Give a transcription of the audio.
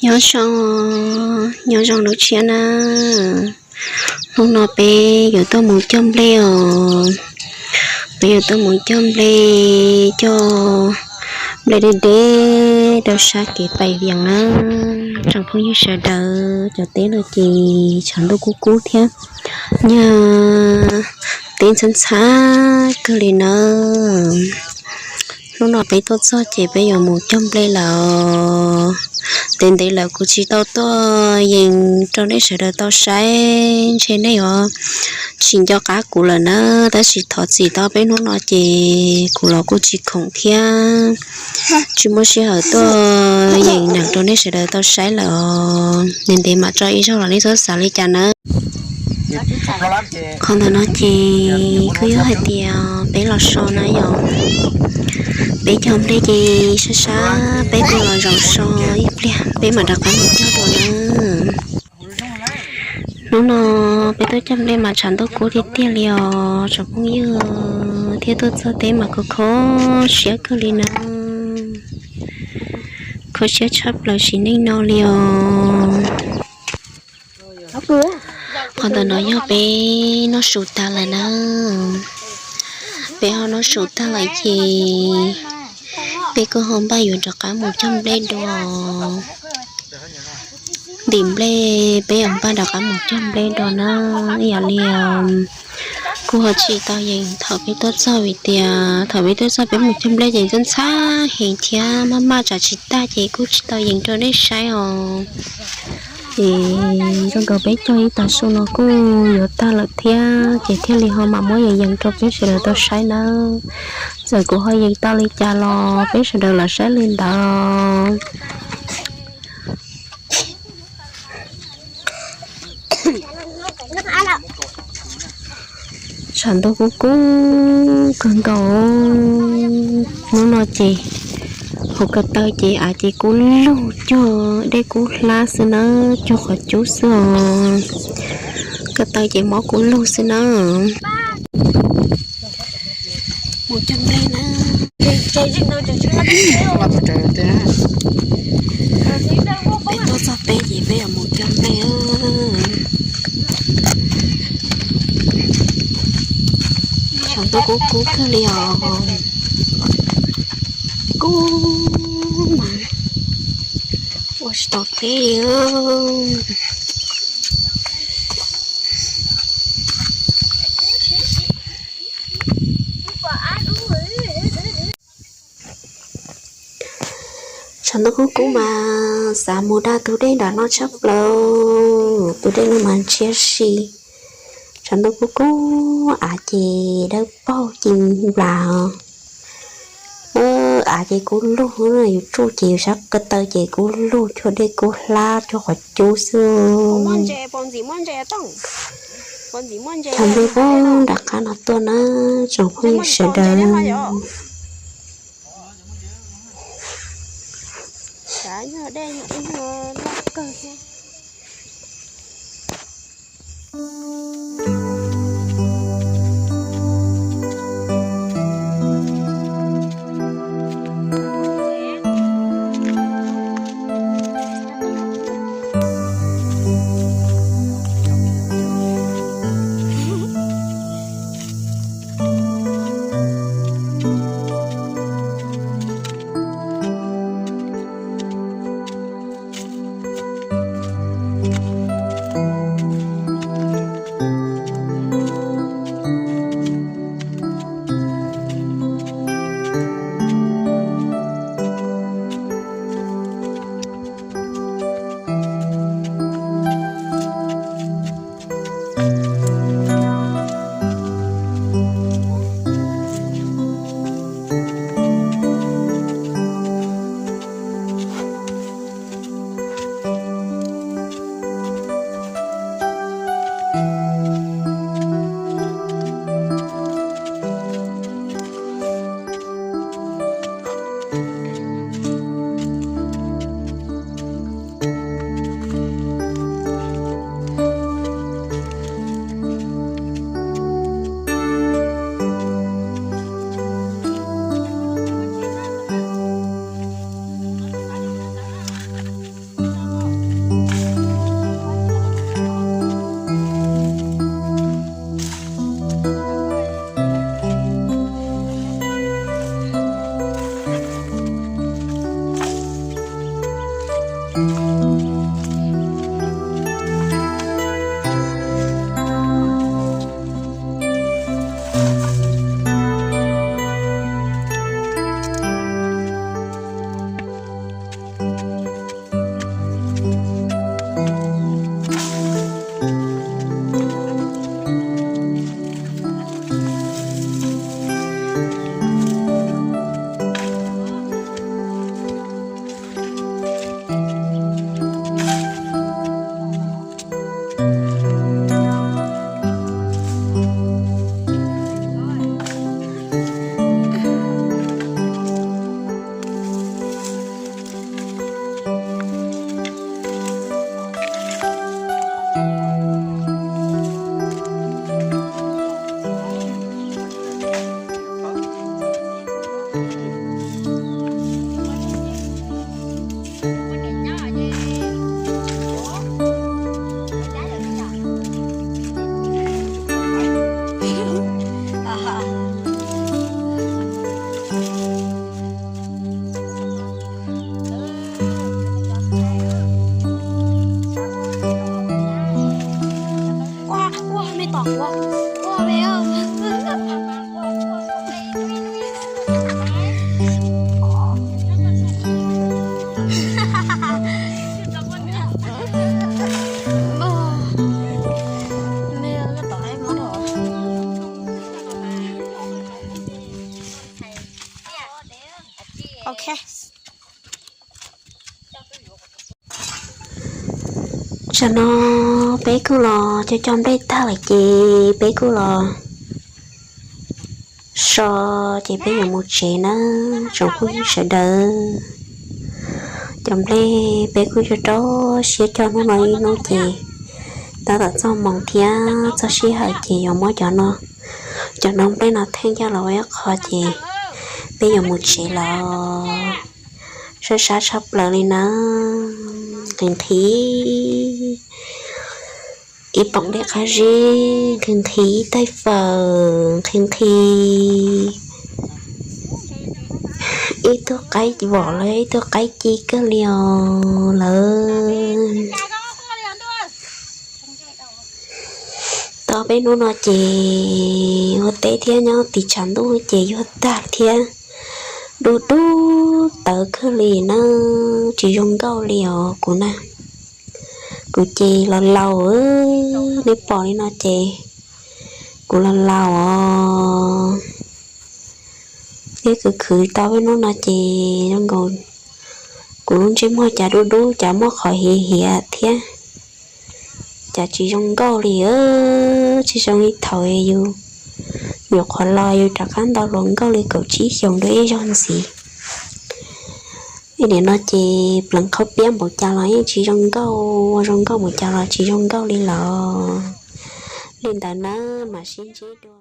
Nyob zoo, nyob zoo lub tshiab na. Hnub no peb yuav tuaj mus cog nplej os. Peb yuav tuaj mus cog nplej, cog nplej deb deb rau sab kev pais Vias na. Tsoom phooj ywg sawv daws, cov teb no ces tshav ntuj kub kub thiab, nyuag teb ntxhab ntxhab kawg li nawb. Hnub no peb tuaj txog ces peb yuav mus cog nplej lawm. Ntev ntev lawm kuv tsis tau tuaj yees rau nej sawv daws tau saib, ntshe nej yuav tsis nco qab kuv lawm na, tab sis thov txim tau peb hnub no ces kuv los kuj tsis khoom thiab, tsis muaj sij hawm tuaj yees neeg rau nej sawv daws tau saib lawm os. Ntev ntev mam tso ib zaug los nej txhob xav li cas nawb. Qhov ntawm no ces kuj yog hais tias peb los so na yom. Peb cog nplej ces sab sab peb tuaj los zaum so ib pliag peb mam rov qab mus cog dua na. Hnub no peb tuaj cog nplej mas tshav ntuj kub tiag tiag li os tsoom phooj ywg, thiab tuaj txog teb mas kho kho siab kawg li na. Kho siab tshaj plaws sim neej no li os. Qhov ntawm no yog peb noj su tag lawm na. Peb ho noj su tag lawm ces peb kuj ho npaj yuav rov qab mus cog nplej dua. Ntim nplej peb yuav npaj rov qab mus cog nplej dua na. Ib yam li kuj ho tsis tau yees thaum peb tuaj txog vim tias thaum peb tuaj txog peb mus cog nplej ces ntxhab ntxhab heev thiab maj maj tsam tsis tag ces kuj tsis tau yees rau nej saib os. Ces zoo nkaus peb cog ib tag su no kuj yuav tag lawm thiab ces thiaj li ho mam muab yees yees rau peb sawv daws tau saib nawb. Txawm kuv ho yees tau li cas los peb sawv daws lam saib li ntawd. Tshav ntuj kub kub kawg nkaus. Hnub no ces hauv ko taw ces av ces kub lug, cuag dej kub hlab xwb na, cuag qhov cub xwb os. Ko taw ces mob kub lug xwb na. Mus cog nplej na. Peb tuaj txog peb ces peb yuav mus cog nplej. Tshav ntuj kub kub kawg li os. Kub mas ua tsis tau teb li. Tshav ntuj kub kub mas xav mus da tus dej nram no tshaj plaws, tus dej no mas ntshiab si. Tshav ntuj kub kub av ces dawb paug ci nplas. Av ces kub lug, yus tsuj ces yus sab ko taw ces kub lug, cuag dej kub hlab, cuag qhov cub xwb. Tshav ntuj kub nram qab no tuaj na, tsoom phooj ywg sawv daws. Tsam no peb kuj los cog cog nplej tag lawm ces peb kuj los so ces peb yuav mus tsev nawb tsoom phooj ywg sawv daws. Cov nplej peb kuj cog rau siab cog hnub no ib hnub ces tab tom txog moos thiab txog sij hawm ces yuav muab cov no, cov no nplej no theej coj los ua ib qho ces peb yuav mus tsev lawm. Sab sab tshaj plaws li na, nqhis nqhis ib poom dej qab zib, nqhis nqhis ib taig fawm, nqhis nqhis ib tug qaib vom los ib tug qaib ci kawg li os lawm. Tau peb hnub no ces ua teb thiab nyob tim tshav ntuj ces yuag tag thiab, du du tawv kawg li na, tsis zoo nkauj li os kuv na. Kuv ces laus laus, nej pom li no ces kuv laus laus os. Thiab kuv khwv tau peb hnub no ces zoo nkaus kuv lub ntsej muag cas dub dub cas muaj qhov hiav hiav thiab, cas tsis zoo nkauj li, tsis zoo li thaum yus nyuam qhuav los yus rov qab ntau hluas nkauj li kaum tsib xyoos dua ib zaug ntxiv. Ib nim no ces pleev qhaub piab npaum cas los yeej tsis zoo nkauj, ua zoo nkauj npaum cas los tsis zoo nkauj li lawm. Li ntawd na, mam sib ntsib dua.